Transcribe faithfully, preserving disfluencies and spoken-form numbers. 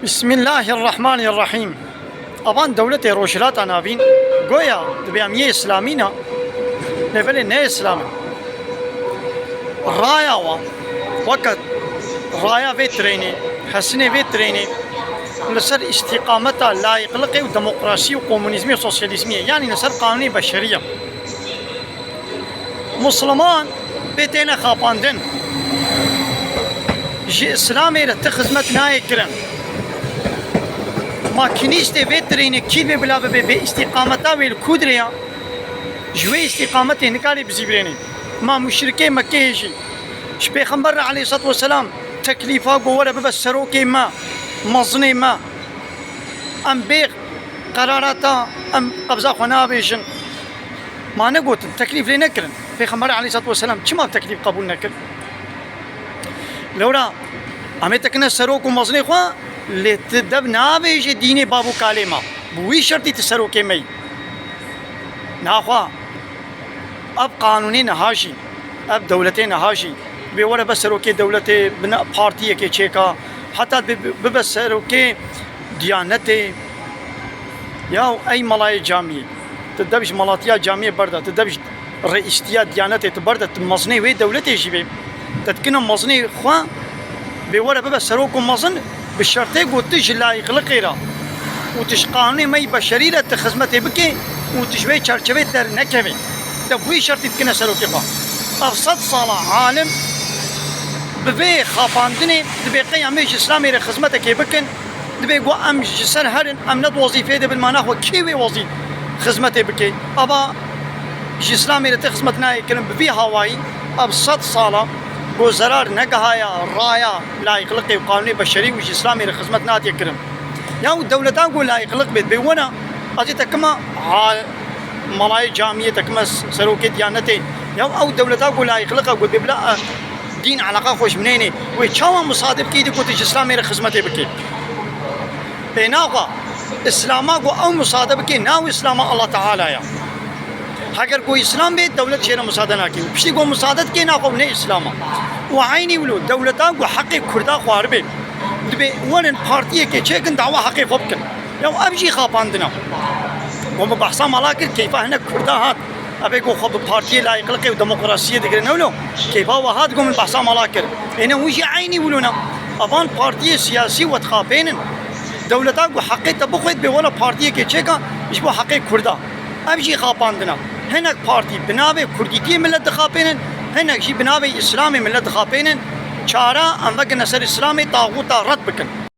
Bismillahirrahmanirrahîm. Avan dewletê Rojhilata Navîn goya dibê em yê Îslamî ne, lê belê ne Îslam in. Raya wan weke raya vê treynê, hesinê vê treynê li ser îstîqameta layîqliqê û demokrasî û komunîzmê û sosyalîzmê ye, yanî li ser qanûnê beşerî ye. Musliman pê têne xapandin. Ji Îslamê re ti xizmet nayê kirin. Makînîstê vê treynê kî vê bila bibe, bê îstîqameta wê li kû dirê ya? Ji wê îstîqametê nikarê bizîvirênê. Ma muşrikê Mekkeyê jî ji Pêxember re aleyhissalatu vesselam teklîfa got, were bibe serokê me, mezinê me. Em bê qerara te, em qebza xwe nabêjin. Ma negotin, teklîf lê nekirin. Pêxember aleyhissalatu vesselam çima teklîf qebûl nekir? Lewra em ê tekine serok û mezinê xwe, lê ti dev nabêje dînê bab û kalê me. Bi wî şertî ti serokê me yî. Naxwe ev qanûnê niha jî, ev dewletê niha jî bê were be serokê dewletê, bine partiyekê çêka, heta bi-, bibe serokê diyanetê. Ya ey melayê camiyê, tu dev ji melatiya camiyê berde, tu dev ji reîstiya diyanetê tu berde, tu mezinê wê dewletê jî bê. Te dikine mezinê xwe bê were bibe serok û mezin, bi şertê ku tu ji layîqliqê re û tu ji qanûnê me yî beşerî re tu xizmetê bikê û tu ji wê çerçevê dernekevê. Te bi wî şertî dikine serokê xwe. Ev sed sala alim bi vê xapandinê dibê qey em ê ji Îslamê re xizmetekê bikin, dibê ku em ji ser herin, em ne di wezîfeyê de bin, ma naxwe kê wê wezî-, xizmetê bike? Ava ji Îslamê re ti xizmet nayê kirin. Bi vî hawayî ev sed sala ku zerar negihaya raya layîqliqê û qanûnê beşerî û ji Îslamê re xizmet natiye kirin. Ya û dewleta ku layîqliq bêt, bê wena, ez ê tekima ha-, melayê camiyê, tekime s-, serokê diyanetê. Ya ew dewleta ku layîqliq e, ku bê bila, e, dîn eleqa xwe ji min neyne. Wê çawa musade bike, îdî ku tu ji Îslamê re xizmetê bike? Ê naxa, Îslama ku ew musade bike, nav Îslama Allah Teala ya. Heger ku Îslam bê, dewlet jê re musade nake. Û piştî ku musade dike, naxa ew ne Îslam e. Û eynî wilo, dewleta ku heqê Kurda xwaribê, dibê werin partiyekê çêkin, dawa heqê xwe bikin. Ya ev jî xapandin e. Ku min behsa mala kir, keyfa hinek Kurda hat. Ebê ku xwe bi partiyê layîqliqê û demokrasiyê digire, ne wilo? Keyfa we hat ku min behsa mala kir. Êne hûn jî eynî wilo ne. Evan partiyê siyasî we dixapênin. Dewleta ku heqê te bixwêt bê wela partiyekê çêka ji bo heqê Kurda. Ev jî xapandin e. Hinek partî bi navê Kurdîtiyê millet dixapênin, hinek jî bi navê Îslamê millet dixapênin. Çara em vegine ser Îslamê, taxûta red bikin.